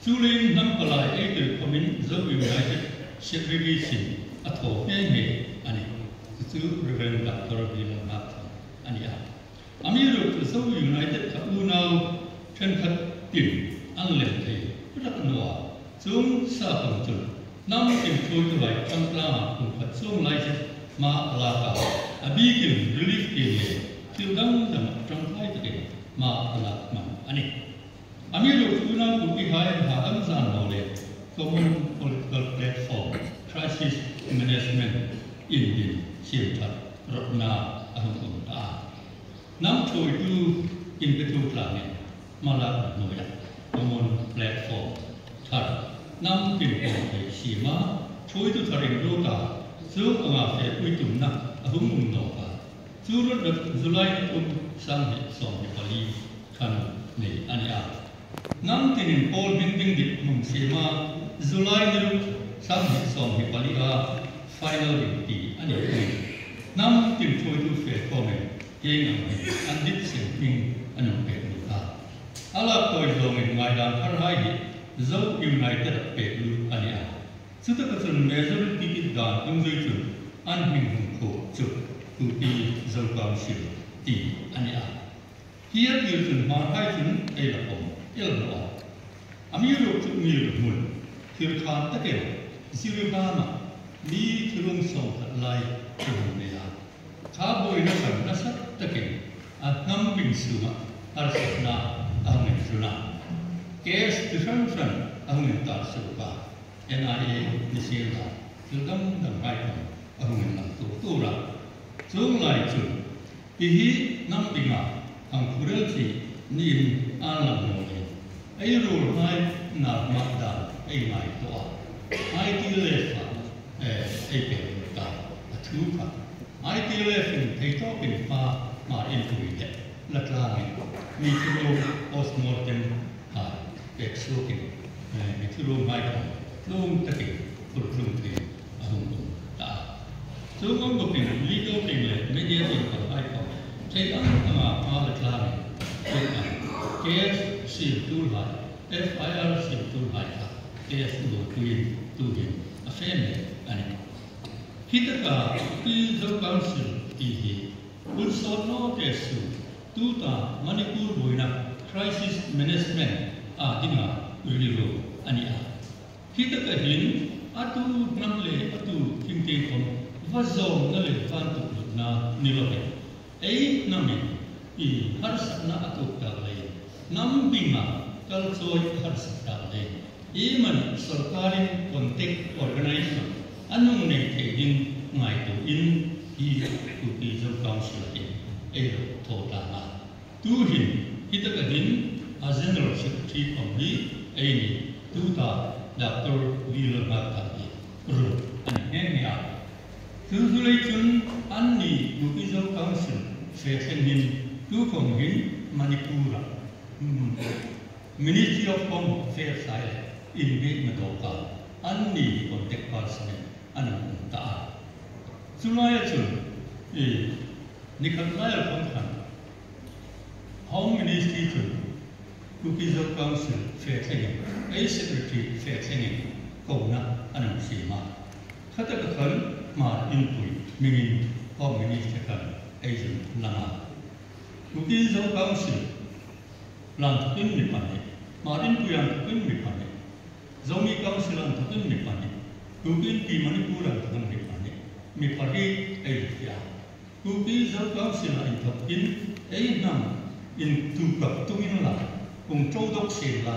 Chulin hnam palai ei tir khawmin Zo United segregation a thaw nghe nghe a ni. Chu chu Reverend Doctor Villalnath a ni a. A mi ruk chu Zo United kha unau thenkhat tin an lem thei rak nuah chung sa kang chun hnam tin thawi tu lai thangtlangah kum khat chuang lai zet hma a lak a, a bikin relief tin leh thil dang dang tangkai takin hma a lak hman a ni. A mi ruk chu unau Kuki hai an hahdam zan lo leh Common Political Platform Crisis Management in din siam that rawtna a hung awm ta a. Hnam thawitu inpetu tlangin hmalak na hnuaiah Common Platform thar hnam tin pawm theih siam a, thawitu thar in ro ta chu anga fehpui tumna a hung um nawk a. Chu rawt rawt July ni 3 2024 khan nei a ni a. Hnam tinin pawl hming ding dik hmang siam a, July ni ruk 2024 a final ding ti a ni pui. Hnam tin thawitu feh khawmin heng ang hi an dip sem hming an awm pek lut a. A lak tawi zawngin ngaidan thar hai hi Zo United ah pek lut a ni a. Chuta ka chun majority ti dan tung zui chun an hming hung kho chu Kuki Zo Council ti ani a. Hi a tir chun hmar hai chun ei la awm el lo a. A mi ruk chu mi ru hmun thil khan takin Jiribama mi thilung sawm khat lai chu hung nei a. Kha buai na khan nasa takin a hnam bing sunga harsat na a hung in tlun a. Case ti hran hran a hung in tar su ka NIA ni sil la thil dang dang hai khan a hung in lang tur tur a. Chung lai chun ti hi nam dinga ang khurel chi niin an lang no le ei rul hai nar ma dan ei ngai to a. ITLF a ei pe ta a thu kha ITLF in thei to pin pa ma in pui le la tlangin mi thiru postmortem ha pek sukin mi thiru mai ko tlung takin phur tlung thei a hung um ta. Chu ngong bopin legal thing le media thing ko ai ko thei ang anga pa la tlangin tek a case sil tul hai FIR sil tul hai kha case do tuin tu hin a fe me ani. Hitaka Kuki Zo Council ti hi un sot no te su tu ta Manipur buina crisis management a dinga riru ani a. Hitaka hin atu nam le atu thing te kom va zom na le van tu na ni lo he ei nami i har sat na atu ta le nam binga kal choi har sat ta le e man sarkarin contact organization anung nei the ding ngai tu in hi Kuki Zo Council e e ro tho ta na tu hin hitaka hin a general secretary om hi ei ni tu ta Dr. Wheeler ma ta hi ru ani he ni a. Tu zu lei chun an ni Kuki Zo Council fe thlen hin tu khong hin Manipura Ministry of Home Affairs sai in be ma do ka an ni contact person an um ta a. Chulai chun e nikhat lai khong khan Home Ministry chun Kuki Zo Council fe thlengin ei secretary fe thlengin ko na anang si ma. Khata ka khan ma in pui mingin Home Ministry khan ei jun langa Kuki Zo Council lan thukin mi pa ni ma in pui an thukin mi pa ni Zomi Council an thukin mi pa ni Kuki ti Manipur an thukin mi pa ni mi pa ri ei ya. Kuki Zo Council an thukin ei nam in tu kap tungin la ung chau dok se la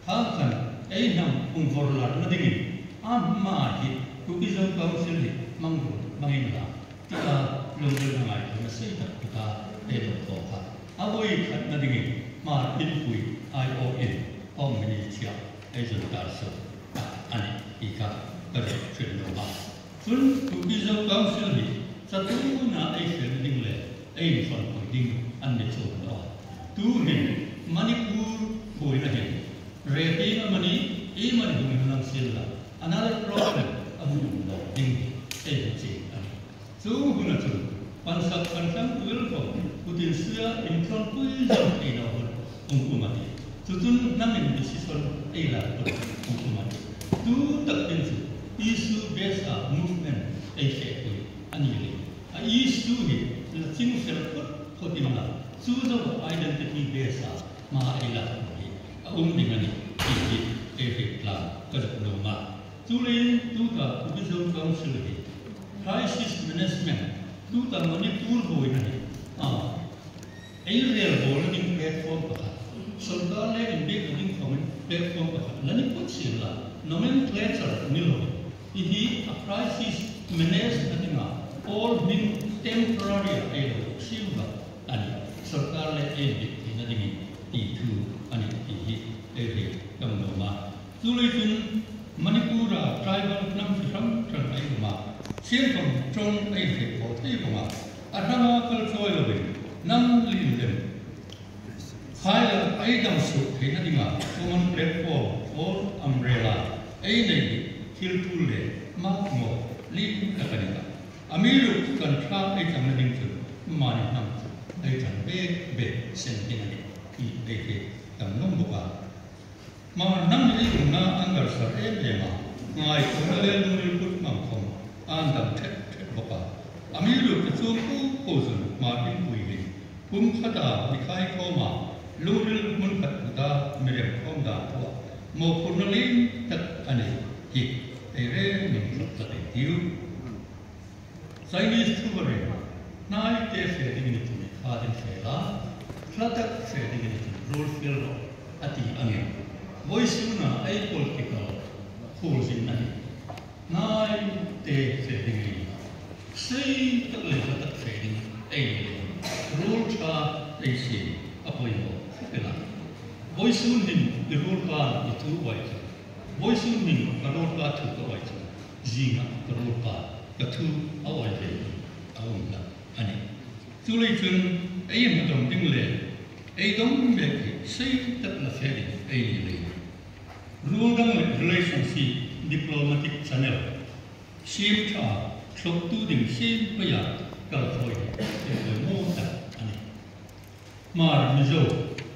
kha khan ei nam ung vor la na dingin a ma hi Kuki Zo Council hi mang ru mangin la ti a lung le na ngai na sei tak ta e do to kha a voi khat na dingin ma in pui I O in om mini chia ei zun tar so ani i ka ka de thrin lo ma. Chun Kuki Zo Council hi cha tu na ei fel ding le ei fon pui ding an ni chu lo tu hin Manipur pui na hin re ti na mani e mani hung lang sil la another problem amu lo ding ei chi ani chu hun na chu pan sak pan sang tuil ko putin sia in tron pui zo ei no hun ung umati chu chun nam in decision ei la ko ung umati tu tak tin chu issue based a movement ei fe pui ani le a issue hi la ching fel phot photin la chu zo identity based a ma ei la hi a ding ani ti hi ei he tla ka no ma. Chu lein tu ta Kuki Zo Council hi crisis management tu ta Manipur hoi na hi a ei real bol ding platform pa sarkar le in be ding khom platform pa lani put sil la nomenclature ni lo hi hi a crisis manage na all been temporary ei lo sil ba ani sarkar le ei bi thi na ding ti thu ani ti hi ei he kam no ma. Chu lei chun Manipura tribal nam ram tran ai ma sian kom trong ai he ko thei ko ma a rama kal choi lo be nam lin lem khai la ai dang su thei na dinga common platform or umbrella ei nei thil tu le ma mo li ta ka ni amiru kan tha ai chang na ding chu ma ni nam ai chang be be sen tin ani ki ei he tam nom bo ka ma nam ni um na angar sar em le ma Ngai ko na le lung ril put mang khom an dam thet thet boka ami lu te chu pu ko zun ma in pui hi kum khata mi khai kho ma lung ril mun khat ta mi rem khom da thua mo phun na lin tak ani hi ei re min thlok ta te tiu Chinese thu re nai te fe ding ni tu kha din fe la thlatak fe ding ni tu rol feel ro ati ange voi su na ai political khul zin na nai te fe ding ni sei tak le tak fe ding ei le rol cha ei si apoi mo pela voi su nin i rol ka i tu wai chu voi su nin ka rol ka thu ka wai chu zinga ka rol ka ka thu a wai ve a um la ani chu lei chun ei ma dong ding le ei dong me ki sei tak la fe ding ei ni le rule dang le relationship diplomatic channel sim tha thlok tu ding sim pa ya kal thoi te koi mo ta ani mar mi zo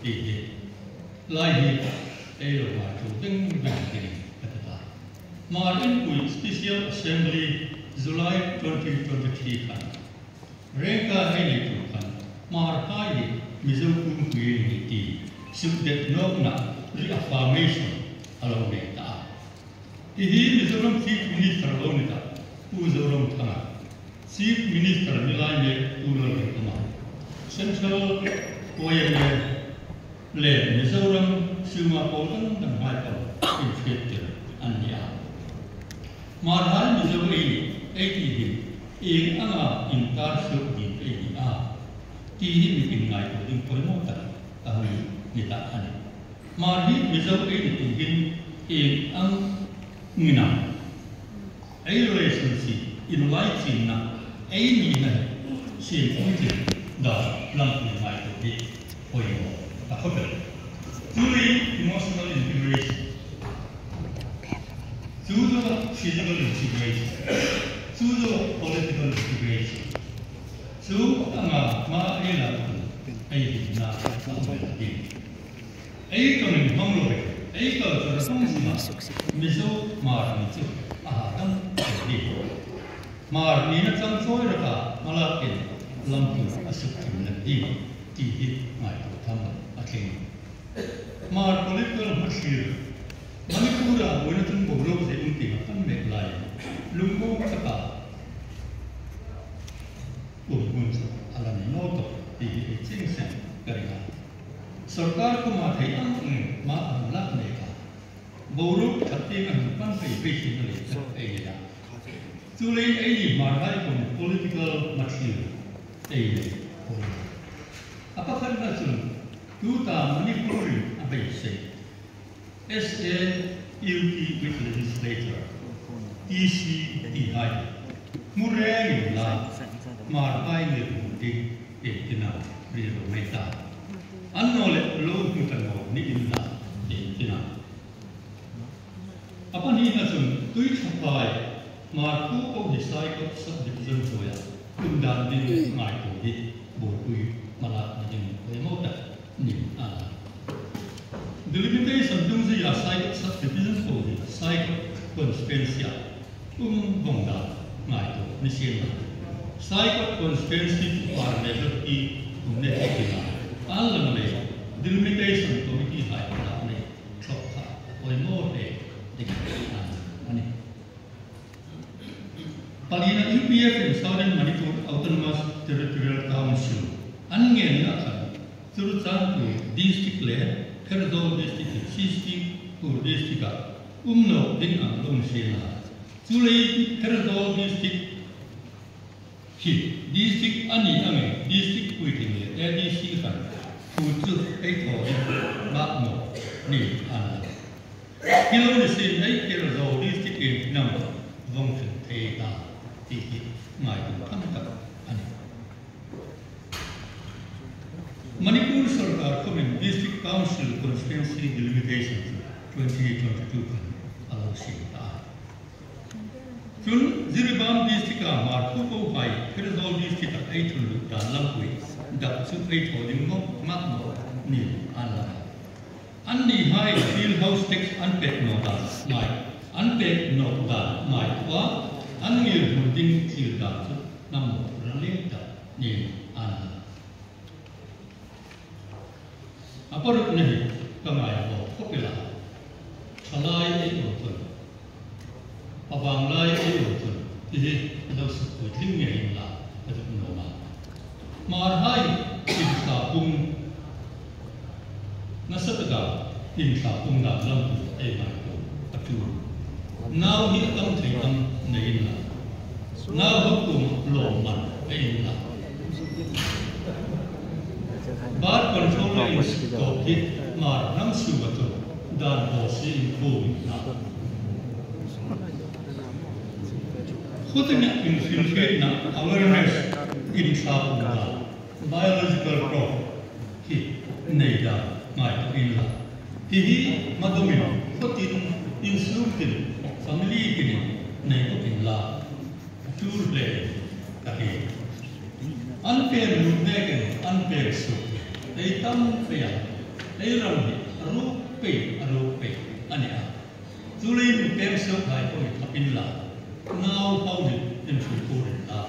ti hi lai hi ei lo ma thu ding beng ti ka ta mar in pui special assembly July 2023 khan reka hei nei tu khan mar kai hi mizo kum pui ni ti suk det nok na reaffirmation alo nei ta ti hi Mizoram Chief Minister lo ni ta Pu Zoramthanga Chief Minister ni lai me tu lo ni kuma Central OMA le Mizoram suma pol dang dang hai ko in fit tir an ni a mar hai Mizo ei ei ti hi ing anga in tar su din ei ni a ti hi mi tin ngai ko ding koi mo ta ta hui ni ta ani mar hi Mizo ei ni ti hin ing ang ngina ei relationship in lai chin na ei ni na sim pui ti da lam pui ngai ko hi koi mo ta ko be truly emotional integration chu zo physical integration chu zo political integration chu anga ma e la ei hi na hi ei ko min hong lo ei ko chu hong si ma mizo mar ni chu a dam ni mar ni na chang choi ra ka mala kin lam pu asuk thim na di ti hi ngai to tham a thing mar political machir Manipura boina chun bo ro se un ti kan mek lai lungmo ka ta um hun chu ala ni no to ti hi ching sen ka ri ga sarkar ko ma thei ang ma ang lak ne ka bo ro thati nga pan pe pe chi na le ta ei ya chu le ei ni mar hai ko political material ei le ko apa khan na chun tu ta Manipuri a be se SAUT with legislator TC T hai mure ni la mar hai le ding e tina ri ro mai ta an no le lo hu ta no ni in la e tina apa ni na chun tui thapai mar ku ko hi sai ko sub division hoya kum dan din ngai ko hi bo pui mala na ding ko mo ta ni a delimitation dung zi ya sai sub division ko hi sai constituency bong da ngai to ni sian na sai constituency par measure ki um ne ki na an lang le delimitation committee hai la ne thok kha oi mo te dik ani palina UPF in Southern Manipur Autonomous Territorial Council an ngen na khan Churachandpur district le Pherzawl district Sisti Pur district a umno ding ang long se na chulei Pherzawl district hi district ani ange district puiting le ADC khan thu chu ei tho in ma mo ni an kilo ni sin ei Pherzawl district in nam vong chen the ta ti hi ngai tu tham tak ani Manipur Sarkar Common District Council Constituency Delimitation 2022 kan alo sim ta chun Jiribam district a mar thu ko hai Pherzawl district a ei thun lu dan lam pui dak chu ei tho ding mo mak mo ni an la an ni hai field house tax an pet no da mai an An pek nawk dan ngai tua an ngir hmun ding thil dan chu nam mo ran le tak ni an la. Aparuk na hi ka ngai mo khopila thalai ei ur thun pawang lai ei ur thun ti hi lo su pui thling nge in la ka duk no ma mar hai tin sa pung na sa ta tin sa pung da lam tu ei mai tu atu nau hi tam thei tam nei in la nau ho kum lo man ei in la bar control in to hi mar nam su ba tu dan bo si in khu na khutin in fil na awareness in sa pung da biological crop hi nei da ngai to in la ti hi madomin khutin in su tin family tin nei ko in la tur le ka hi an per lu ne ken an per su ei tam pe ya ei ram hi ru pe ru pe ani a chulin pem su khai ko hi thapin la nau hau hi in thu ko rin la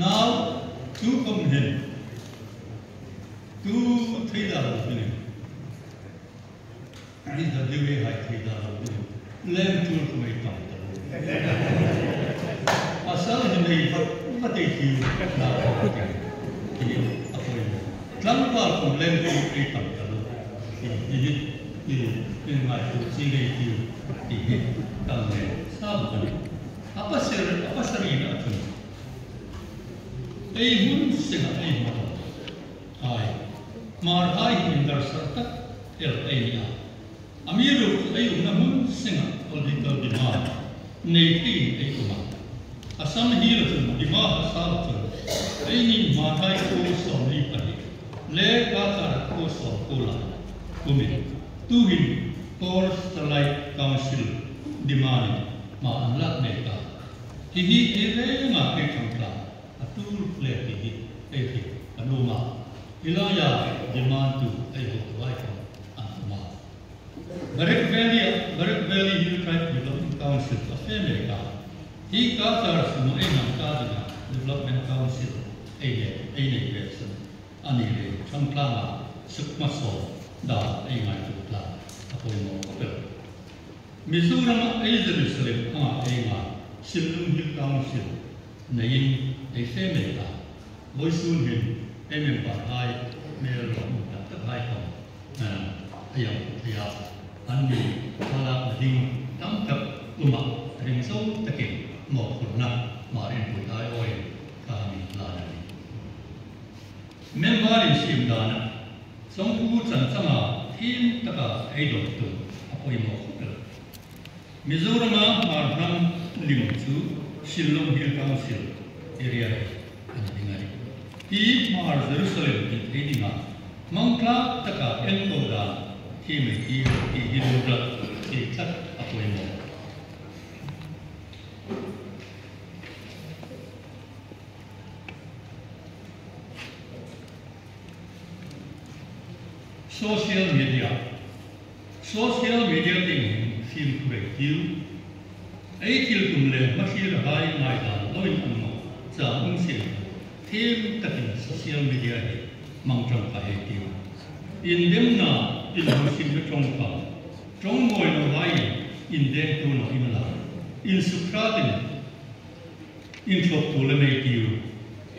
nau tu kom hin tu thei da lo ni ni da de we hai thei da lo ni lem tu ko mai tam ta lo asal hi nei va va te ki na ko te ki a poi tlang pa kom lem tu ei tam ta lo ki hi ki in ngai tu chi ngei ki ti hi tam ne sa bu ni apa ser apa sari na thun ei hun singa ei ma ai mar ai in dar sar tak el ei ni a amiru ei um na hun singa political demand nei ti ei kuma asam hi la thun dima ha sa thun ei ni ma thai ko som li pa ni le ka char ko som ko la kumi tu hin core satellite council demand ma an lak nei ta hi hi e re nga ke thang ta atul le hi hi ei hi anuma ilaya demand tu ei ho wai ko anuma Barak Valley Hill Tribe Development Council of America hi ka char sumo ei nam ka dina Development Council ei le ei nei ve sun ani le thang tla ma sukma so da ei ngai tu tla apoi mo kopel Mizoram ei Jerusalem anga ei nga Simlung Hill Council nein ei fe me ta voi sun hin ei member hai mel ro ta ta hai ko na ayam thaya an ni phala ding tam tak uma ring zo takin mo khurna ma rin pui ai oi ka mi la na ni member in sim dana song pu chan changa thim taka ei do tu apoi mo khopel Mizoram mar ram lim chu Shillong Hill Council area an dingai ti mar Jerusalem in theinga mangkla taka en ko da thi me ti ti hilu ra ti chat apoi mo Social media ting phim khure tiu ei thil tum le ma thil hai ngai da loin ang mo cha ung sil thêm takin social media hi mang trong pa he tiu in dem na in hong sim na trong pa trong ngoi no vai in den tu no im la in supratin in thok tu le mei tiu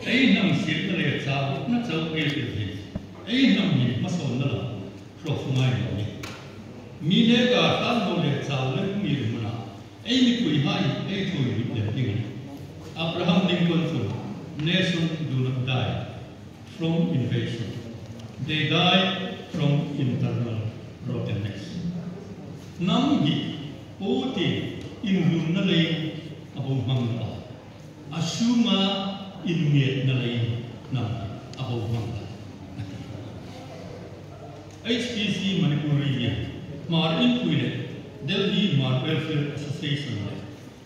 ei nam sil na le cha na chau ei ti hi ei nam ni ma son na la prof ngai no ni mi le ka tan mo le chau le mi mu na ei mi pui hai ei thui ri le ding Abraham Lincoln chu nation do not die from invasion. They die from internal rottenness. Nam hi o ti in rum na le abo mang la asuma in nge na le nam abo mang la HPC Manipuri Mar in Puile Delhi Mar Welfare Association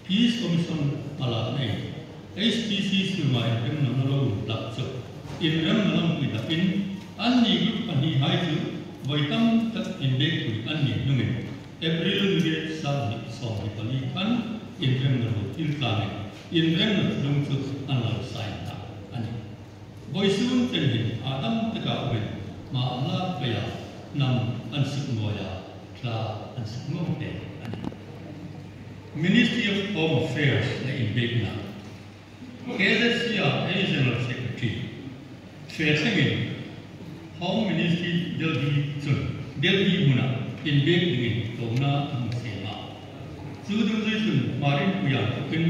Peace Commission ala nei HPC su mai em na lo lak chu in ram na lam pui takin an ni group an hi hai chu voi tam tak in de pui an ni nungin April ni 24 khan inrem na ro til tlang inrem na lung chu an lo sign ta ani boisun ten hin adam taka uin ma la kaya nam an sik moya tla an sik ngom te ani Ministry of Home Affairs na inbek na KZCR A General Secretary Fethlengin Home Ministry Delhi chun Delhi muna inbek dingin tona ang sema chu ding zui chun Marin Puya tukin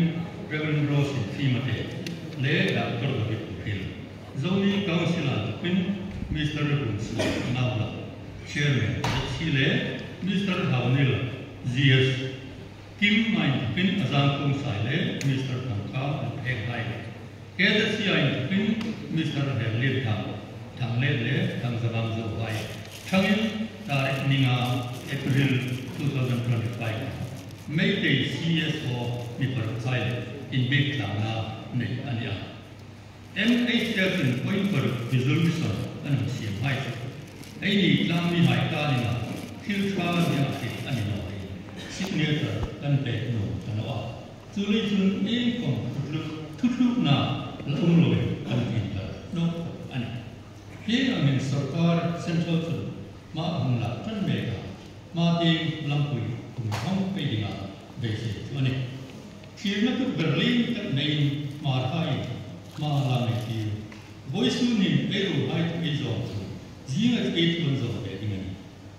Reverend Rose Fimate le Dr. David Hill Zomi Council tukin Mr. Bunsu Nawla Chairman Chile Mr. Haunil GS Kim Mai tukin Azang Kung Sai le Mr. Thangka Phek Hai KZCI tukin Mr. Helil Thang Thang Le Le Thang Zawang Zo Hai Thangin Tarik Ninga April 2025 May Day CSO mi par sai in big tlang na nei ania MHF in point per resolution an siam hai chu ei ni tlang mi hai ta ni na thil tha ni a te ani no hai signature kan pe no kan wa chu le chun e kom thutlu thutlu na la um lo kan tin ta no ani he amin sarkar central chu ma hung la than me ka ma ting lampui kum hong pe dinga be se chu ani thir na tu Berlin tak nei mar hai ma la me ti voi su nin pe ru hai tu ei zo chu jinga ei tu zo be ding ani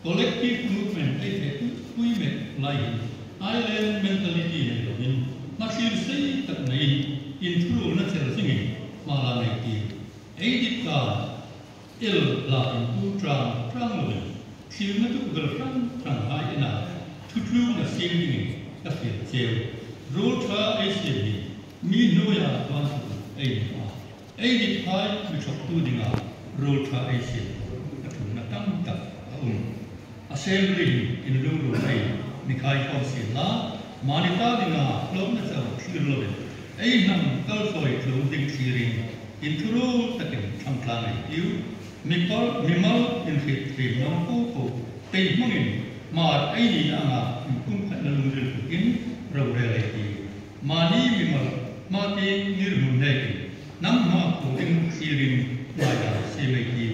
collective movement ei the tu pui me lai hin island mentality nei lo in ma thir sei tak nei in thru na chel singin ma la me ti ei dit ka il la in tu trang trang lo thir na tu gal trang trang hai ina thu thu na sim ding ka fil cheu rul tha ei sim ni mi nu ya tuan tu ei ni a ei dit hai mi thok tu dinga rul tha ei sim ka thu na tam tak a assembly in lu ru ei mi khai kom sin la manita dinga lom na chau thir lo ei nam kal soi thlu ding thirin in thuru takin thang tlang ei tiu mi pal mi mal in fit trim nam ko ko tei mangin mar ei ni anga in kum khat na lung ril in ro re le ti mani mi mal ma ti nir mun ne ki nam ma ko ding thirin lai da se me ki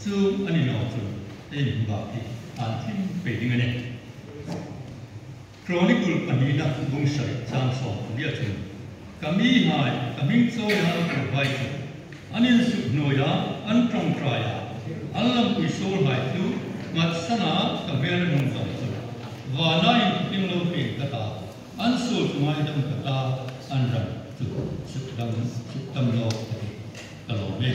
chu ani no chu ei ba ki an thim pe ding ane Chronicle panina bung sai chang so lia chu kami hai kaming cho ya ko bai chu anin su no ya an trong tra ya allam pui sol hai chu ngat sana ka vel nung zong chu wa na in ting lo pe ka ta an su chu ngai dam ka ta an ram chu su dam su tam lo ka lo be